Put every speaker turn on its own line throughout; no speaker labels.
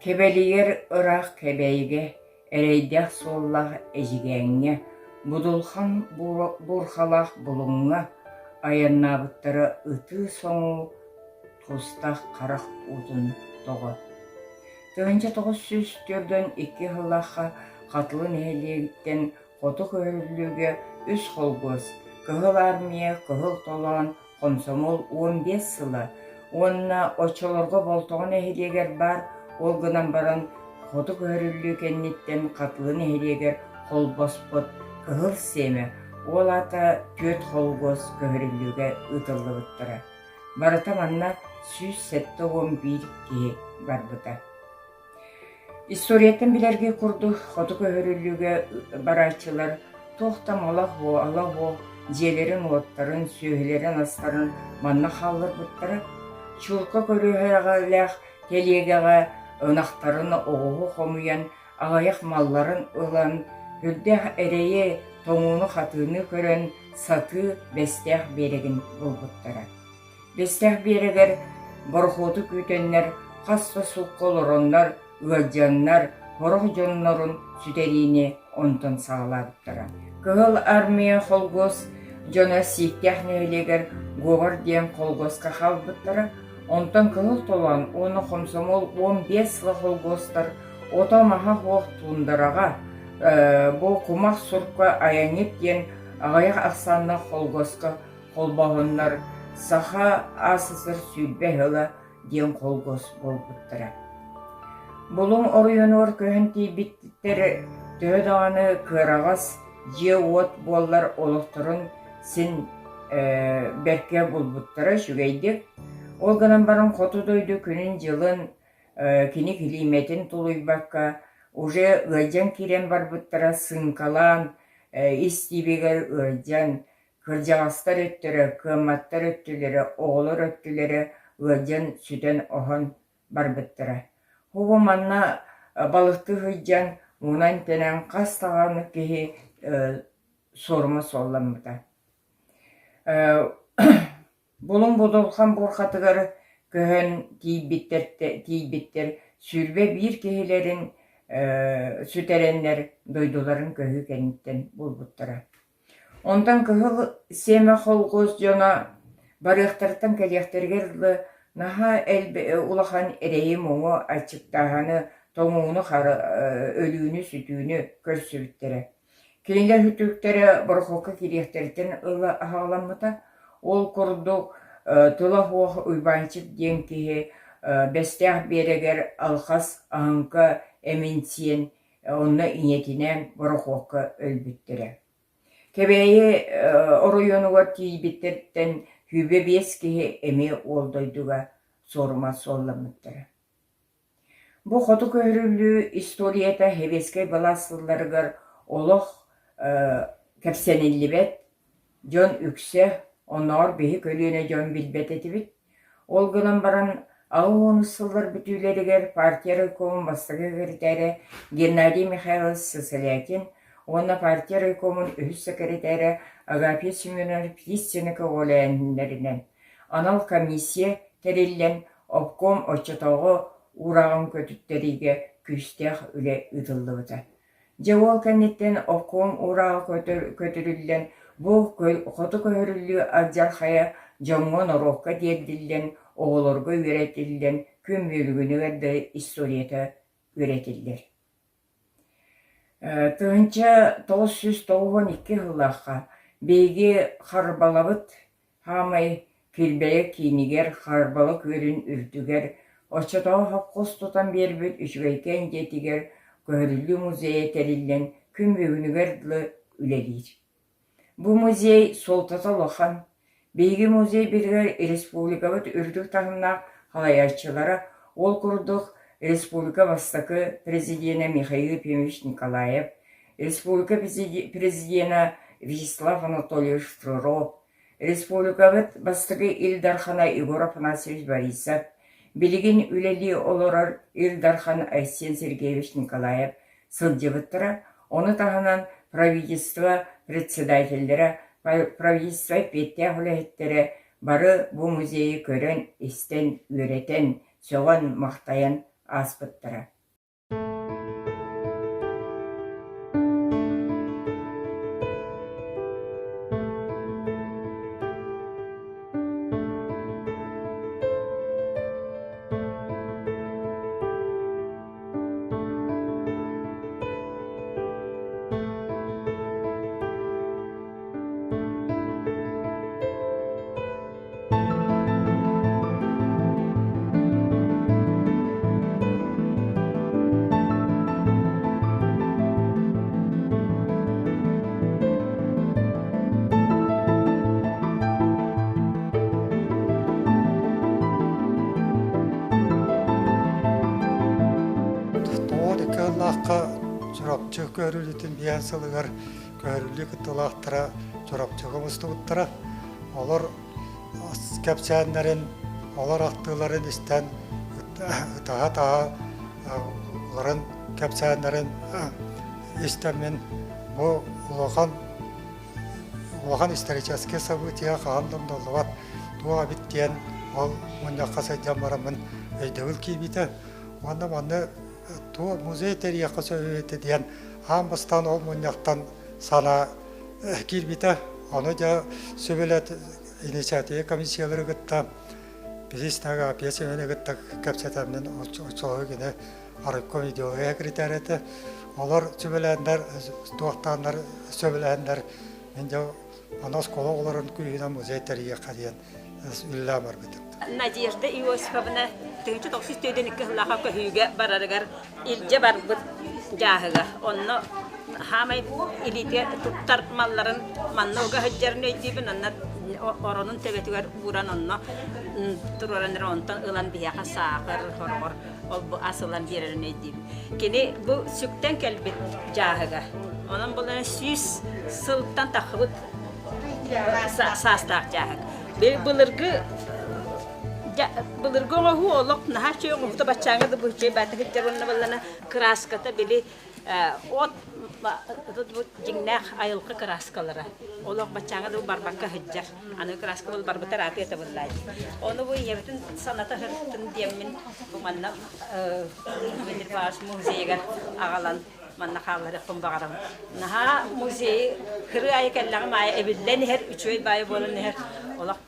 Кэбэлийэр ыраах Кэбээйигэ, эрэйдээх суоллаах Эдьигээҥҥэ, будулхан буурхалаах Булуҥҥа айаннаабыттара ытыы-соҥуу тустаах харах уутун тоҕо. 1942 сыллаахха Хатылы нэһилиэгиттэн хоту көһөрүллүүгэ үс холкуос Кыһыл Армия, Кыһыл Толоон, Хомсомуол 15 сыла уонна оччолорго Болтоҕо нэһилиэгэр баар, ол гынан баран хоту көһөрүллүү кэнниттэн Хатылы нэһилиэгэр холбоспут Кыһыл Сиэмэ, ол аата түөрт холкуос көһөрүллүүгэ ыытыллыбыттара. Барыта манна 171 киһи барбыта. Историяттан билэргэ курдук, хоту көһөрүллүүгэ барааччылар туох да мала-ала дьиэлэрин-уоттарын, сүөһүлэрин-астарын манна хаалларбыттара. Чуолка көрүһэҕэлээх тэлиэгэҕэ ынахтарын оҕуһу хомуйан, аҕыйах малларын ылан, үрдээх эрэйи, тоҥууну-хатыыны көрөн сатыы Бэстээх биэрэгин булбуттара. Бэстээх биэрэгэр борохуоту күүтэннэр, хас да суукка олороннор, ыалдьаннар, сорох дьоннорун сүтэриини онтон саҕалаабыттара. Кыһыл Армия холкуос дьоно Сииктээх нэһилиэгэр Говор диэн холкуоска хаалбыттара. Онтон Кыһыл Толоон уонна Хомсомуол 15 сыла холкуостар ото-маһа суох туундараҕа, бу кумах сурка айанньыт диэн аҕыйах ахсааннаах холкуоска холбоһоннор Саха АССР 20 сыла диэн холкуос буолбуттара. Булуҥ оройуонугар көһөн тиийбиттэр төһө даҕаны кыараҕас дьиэ-уот буоллар олохторун син бэркэ булбуттара үчүгэйдик. Ол гынан баран хоту дойду күнүн-дьылын, кини килиимэтин тулуйбакка уже ыалдьан киирэн барбыттара сыыҥкалаан ис тиибигэр ыалдьан Кырдьаҕастар өттөрө, кыамматтар өттүлэрэ, оҕолор өттүлэрэ ыалдьан сүтэн-оһон барбыттара. Һубу манна балыктыы сылдьан мунан-тэнэн хас даҕаны киһи суорума суолламмыта. Булуҥ будулхан буурхатыгар көһөн тиийбиттэр, тиийбиттэр 21 киһилэрин сүтэрэннэр дойдуларын көһүү кэнниттэн булбуттара. Онтон Кыһыл Сиэмэ холкуос дьоно барыахтарыттан кэлиэхтэригэр дылы наһаа улахан эрэйи-муҥу, аччыктааһыны, тоҥууну, өлүүнү-сүтүүнү көрсүбүттэрэ. Кинилэр сүтүктэрэ борохуокка киириэхтэриттэн ыла аһаҕаламмыта. Ол курдук тыла суох Уйбаанчык диэн киһи Бэстээх биэрэгэр алхас аһыҥка эмин сиэн Онно ийэтинээн борохуокка өлбүттэрэ. Кэбээйи оройуонугар тиийбиттэриттэн 25 киһи эмиэ уол дойдуга суорума суолламмыттара. Бу хоту көһөрүллүү историята сэбиэскэй былаас сылларыгар олох кэпсэниллибэт, дьон үксэ, оннооҕор биһи көлүөнэ дьон билбэт этибит. Ол гынан баран, 80-ус сыллар бүтүүлэригэр партия райкомун бастакы сэкирэтээрэ Геннадий Михайлович Сысолятин уонна партия райкомун үһүс сэкирэтээрэ Агафья Семеновна Птицына көҕүлээһиннэринэн анал комиссия тэриллэн, обком оччотооҕу уурааҕын көтүттэриигэ күүстээх үлэ ыытыллыбыта. Дьэ ол кэнниттэн обком уурааҕа көтүрүллэн, бу хоту көһөрүллүү алдьархайа дьоҥҥо-норуокка тиэрдиллэн, оҕолорго үөрэтиллэн, күн бүгүнүгэр да историята үөрэтиллэр. 1992 сыллаахха биһиги Харбалабыт Хаамай Килбэйэ киинигэр Харбала күөлүн үрдүгэр, оччотооҕу сопхуос тутан биэрбит Үчүгэйкээн дьиэтигэр Көһөрүллүү музейа тэриллэн күн бүгүнүгэр дылы үлэлиир. Бу музей суолтата улахан. Биһиги музейбытыгар республикабыт үрдүк таһымнаах салайааччылара, ол курдук республика бастакы президенэ Михаил Ефимович Николаев, республика президенэ Вячеслав Анатольевич Жиров, Республикабыт бастакы Ил Дархана Егор Афанасьевич Борисов, билигин үлэлии олорор Ил Дархан Айсен Сергеевич Николаев сылдьыбыттара, ону таһынан правительство председателлэрэ, правительство эппиэттээх үлэһиттэрэ бары бу музейы көрөн, истэн, үөрэтэн, сөҕөн-махтайан ааспыттара.
көһөрүллүүтүн биэһэн сылыгар көһөрүллүү кыттыылаахтара Чурапчыга мустубуттара. Олор кэпсээннэрин, олор ахтыыларын истэн ытаһа-ытаһа уларын кэпсээннэрин истэммин бу улахан улахан историческай событие хаһан да умнуллубат туох эбит диэн ол мунньахха сылдьан бараммын өйдөбүл киирбитэ. Уонна манна туох музей тэрийиэххэ сөп эбит диэн аан бастаан ол мунньахтан санаа киирбитэ. Ону дьэ сөбүлэт инициатива комиссиялары кытта Билистага пьесаны кытта кэпсэтэммин оччолору кини арыкком идеология секретарь этэ. Олор сүбэлээннэр, туохтааннар сөбүлээннэр мин дьэ аны оскуола оҕолорун күүһүнэн музей тэрийиэххэ диэн үлэлээн барбытым.
Надежда Иосифовна 1992 сыллаахха көһүүгэ барарыгар илдьэ барбыт дьааһыга. Онно хаамай илиитэ туттар малларын манна уга сылдьарын өйдүүбүн, онно оронун төбөтүгэр ууран онно туруоран эрэ онтон ылан биһиэхэ саахар, хороҕор ол бу ас ылан биэрэрин өйдүүбүн. Кини бу сүктэн кэлбит дьааһыга. Онон булан 100 сылтан таххыбыт саастаах дьааһык. Былыргы былыргы оҥоһуу олох наһаа үчүгэй оҥоһуута баччааҥҥа да бу үчүгэй баата сылдьар уонна баллана кырааската били от дьиҥнээх айылҕа кырааскалара олох баччааҥҥа да барбакка сылдьар аны кырааска был барбыта ыраатыа этэ буоллаа ону бу ийэбитин саната сырыттын диэммин бу манна Дмитрий Павлович музейыгар аҕалан манна хаалларыахпын баҕарабын. Наһаа музейы кырыы айы кэллэҕим аайы эбиллэн иһэр, үчүгэй баайы буолан иһэр. Олох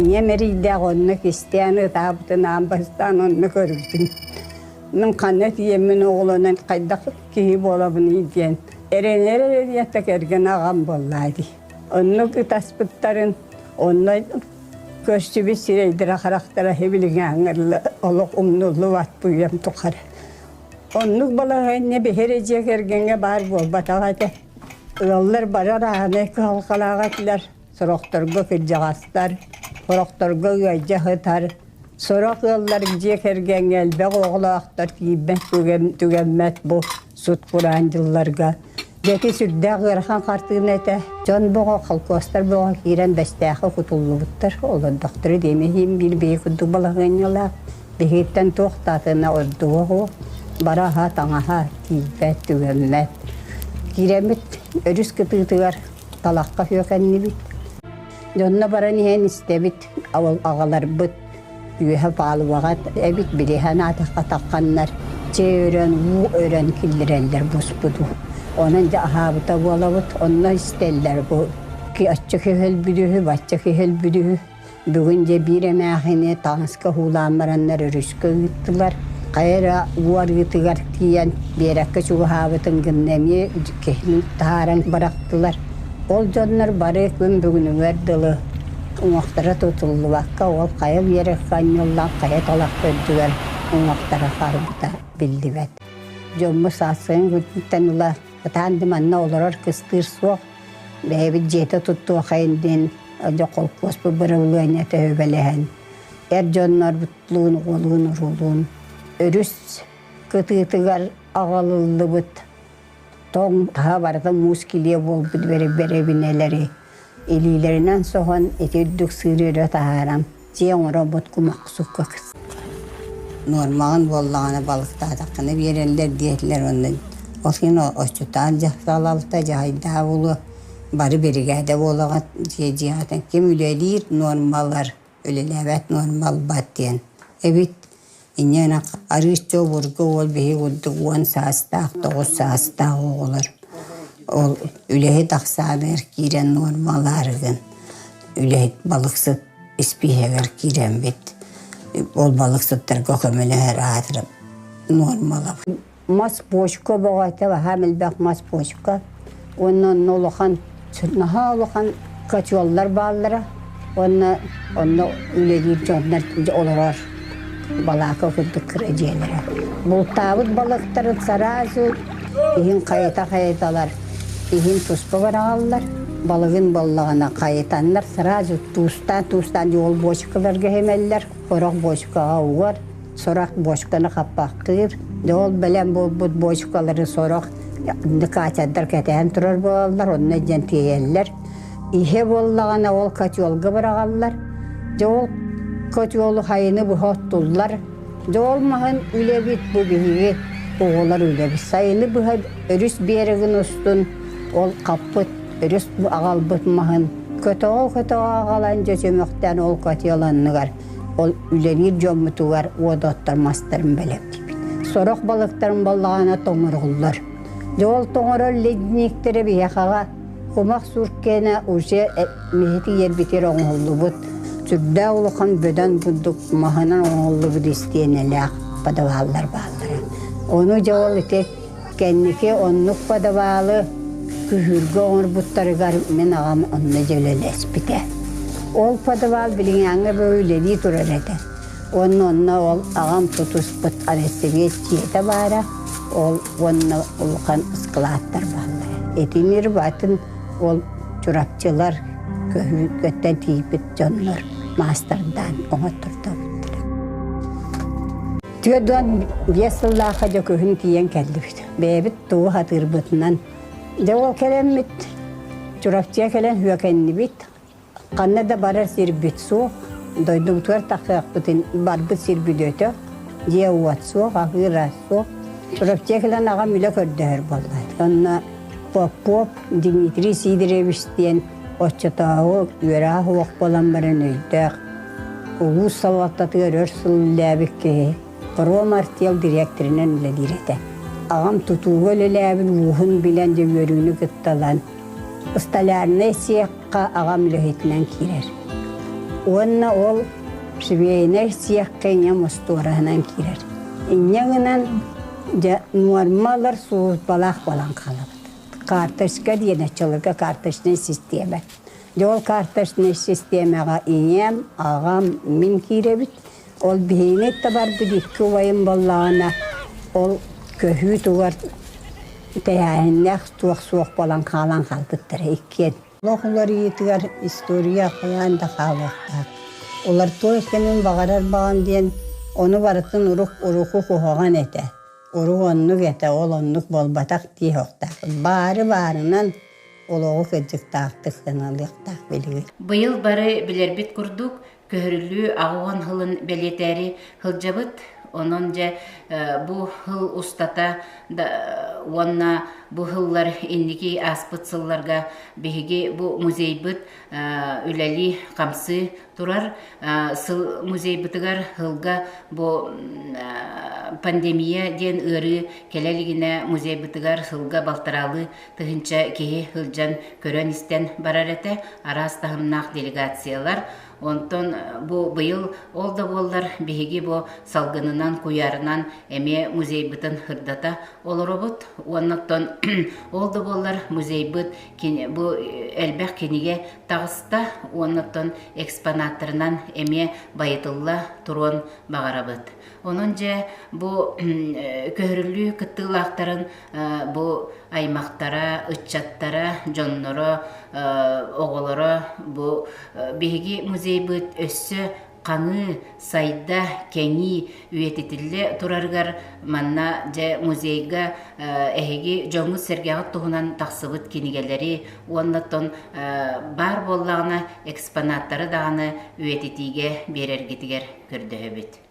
Ийэм эрэйдээх онно кистээн ытаабытын аан бастаан онно көрбүтүм. Мин ханна тиийэммин оҕолонон хайдах киһи буолабыный диэн эрэнэр эрэ кэргэн аҕам буоллаа дии. Оннук ытаспыттарын онно көрсүбүт сирэйдэрэ харахтара сибилиҥээҥҥэ олох умнуллубат бу үйэм тухары. Оннук балаһыанньа биһиги дьиэ кэргэҥҥэ баар буолбатах этэ. Ыаллар бары арааһынай кыһалҕалаах этилэр. Сорохторго кырдьаҕастар, сорохторго ыалдьа сытар. Сорох ыаллар дьиэ кэргэҥҥэ элбэх оҕолоохтор тиийбэт түгэммэт бу сут-кураан дьылларга. Дьэки сүрдээх ыарахан хартыына этэ. Дьон бөҕө, холкуостар бөҕө киирэн Бэстээххэ кутуллубуттар. Олордохторо диэмэһиим биир бэйэ курдук балаһыанньалаах. Биһигиттэн туох да атына ордуга суох. Бараһа, таҥаһа тиийбэт, түгэммэт. Киирэммит өрүс кытыытыгар талахха сүөкэннибит. Дьонно баран иһэн истэбит, аҕаларбыт үөһэ палубаҕа эбит билиһэн аатахха тахханнар чэй өрөн, уу өрөн киллэрэллэр буспуту. Онон дьэ аһаабыта буолабыт, онно истэллэр бу оччо киһи өлбүт үһү, бачча киһи өлбүт үһү. Бүгүн дьэ биир эмээхини таҥаска уулаан бараннар өрүскэ ыыттылар. Хайа эрэ уу арыытыгар тиийэн биэрэккэ чугаһаабытын гынна эмиэ киһини таһааран бырахтылар. Ол дьоннор бары күн бүгүнүгэр дылы. Уҥуохтара тутуллубакка ол хайа биэрэккэ анньыллан хайа талах төрдүгэр уҥуохтара харбыта биллибэт. Дьоммут сааскыйын күнтэн ыла ытаан да манна олорор кыстыыр суох. Бэйэбит дьиэтэ туттуохайын диэн дьэ холкуоспут бырабылыанньата үбэлэһэн эр дьоннорбутлуун, оҕолуун, уруулуун өрүс кытыытыгар аҕалыллыбыт тоҥ таһа барыта муус килиэ буолбут бэрэбинэлэри илиилэринэн соһон ити үрдүк сыыры өрө таһааран дьиэ оҥоробут кумахсукка Нуормаҕын буоллаҕына балыктаатаххына биэрэллэр диэтилэр уонна ол иһин отчутаан дьахталалта дьаһайдаа буолуо бары биригээдэ буолаҕыт дьиэ дьиэҕитин ким үлэлиир нуормалар үлэлээбэт нуормалбат диэн эбит. Инньэ гынан арыычча обургу уол биһиги курдук 10 саастаах, 9 саастаах оҕолор ол үлэһит ахсааныгар киирэн нуормалаарыгын үлэһит балыксыт испииһэгэр киирэммит ол балыксыттарга көмөлөһөр аатырып нуормалап. Мас бочка бөҕөтө баһаам элбэх мас бочка уонна онно улахан наһаа улахан котеллар бааллара уонна онно үлэлиир дьоннор олорор балаакка курдук кыра дьиэлэрэ. Бултаабыт балыктарын сразу иһин хайыта-хайыталар, иһин туспа быраҕаллар, балыгын буоллаҕына хайытаннар сразу туустаан-туустаан ол бочкаларга иһимэллэр, сорох бочкаҕа угар, сорох бочканы хаппахтыыр. Дьэ ол бэлэм буолбут бочкалары сорох катердар кэтээн турар буолаллар, онно илдьэн тиэйэллэр. Иһэ буоллаҕына ол котелга быраҕаллар. Дьэ ол котелу хайыны быһа оттуллар. Дьэ ол маһын үлэбит бу биһиги оҕолор үлэбит. Сайыны быһа өрүс биэрэгин устун ол хаппыт өрүс аҕалбыт маһын көтөҕө-көтөҕө аҕалан дьэ чөмөхтөөн ол котел анныгар ол үлэлиир дьоммутугар уот оттор мастарын бэлэмниибит. Сорох балыктарын баллаҕана тоҥороллор. Дьэ ол тоҥорор ледниктэрэ биһиэхэҕэ кумах суркена уже миһити ербитир оҥоһуллубут сүрдээх улахан бөдөҥ курдук маһынан оҥоһуллубут истиэнэлээх подваллар бааллара. Ону дьэ ол ити кэнники оннук подвалы күһүүргэ оҥорбуттарыгар мин аҕам онно дьэ үлэлэспитэ. Ол подвал билиҥҥээҥҥэ бу үлэлии турар этэ. Уонна онно ол аҕам тутуспут арестовец дьиэтэ баара, ол уонна улахан ыскылааттар бааллара. Итинир батын ол чурапчылар көһүүттэн тиийбит дьоннор маастардаан оҥоттордообуттара. 45 сыллаахха дьэ күһүн тиийэн кэллибит. Бэйэбит тугу хатыырбытынан. Дьэ ол кэлэммит, Чурапчыга кэлэн үөкэннибит. Ханна да барар сирбит суох, дойдубутугар тахсыахпытын барбыт сирбит өтөх, дьиэ-уот суох, аһыыр ас суох. Чурапчыга кэлэн аҕам үлэ көрдөһөр буолла. Онно Попов Дмитрий Сидорович диэн оччотооҕу үөрэҕэ суох буолан баран өйдөөх, улуус салалтатыгар өр сыл үлэлээбит киһи, Промартел дириэктэринэн үлэлиир этэ. Аҕам тутууга үлэлээбит ууһун билэн дьэ үөрүүнү кытта ылан столярнай сиэххэ аҕам үлэһитинэн киирэр. Уонна ол швейнай сиэххэ ийэм остуораһынан киирэр. Инньэ гынан дьэ нуормалар службалаах буолан хаалабыт. Карточка диэн оччолорго карточнай систиэмэ. Дьэ ол карточнай систиэмэҕэ ийэм, аҕам, мин киирэбит. Ол биһигини табарбыт икки убайым буоллаҕына, ол көһүү тугар тэрээһиннээх туох суох буолан хаалан хаалбыттара иккиэн. Олох уларыйыытыгар история хайаан да хаалыахтаах. Улар туох кэмин баҕарар баҕам диэн ону барытын урук уруку куһаҕан этэ. Урук оннук этэ, ол оннук буолбатах дии суохтаахпын. Баары баарынан олоҕу кырдьыктаахтык сыаналыахтаах билигин.
Быйыл бары билэрбит курдук, көһөрүллүү 80 сылын бэлиэтээри сылдьабыт. Онон дьэ бу сыл устата уонна бу сыллар инники ааспыт сылларга биһиги бу музейбыт үлэлии хамсыы турар. Сыл музейбытыгар сылга бу пандемия диэн ыарыы кэлэ илигинэ музейбытыгар сылга балтараалыы тыһыынча киһи сылдьан көрөн-истэн барар этэ. Араас таһымнаах делегациялар Онтон бу быйыл ол да буоллар биһиги бу салгынынан, куйаарынан эмиэ музейбытын сырдата олоробут. Уонна оттон ол да буоллар музейбыт бу элбэх кинигэ таҕыста уонна оттон экспонаттарынан эмиэ байытылла туруон баҕарабыт. Онон дьэ бу көһөрүллүү кыттыылаахтарын бу аймахтара, ыччаттара, дьонноро, оҕолоро бу биһиги музейбыт өссө хаҥыы, сайда, кэҥии, үйэтитиллэ турарыгар манна дьэ музейга эһиги дьоҥҥут-сэргэҕит туһунан тахсыбыт кинигэлэри уонна оттон баар буоллаҕына экспонаттары даҕаны үйэтитиигэ биэрэргитигэр көрдөһөбүт.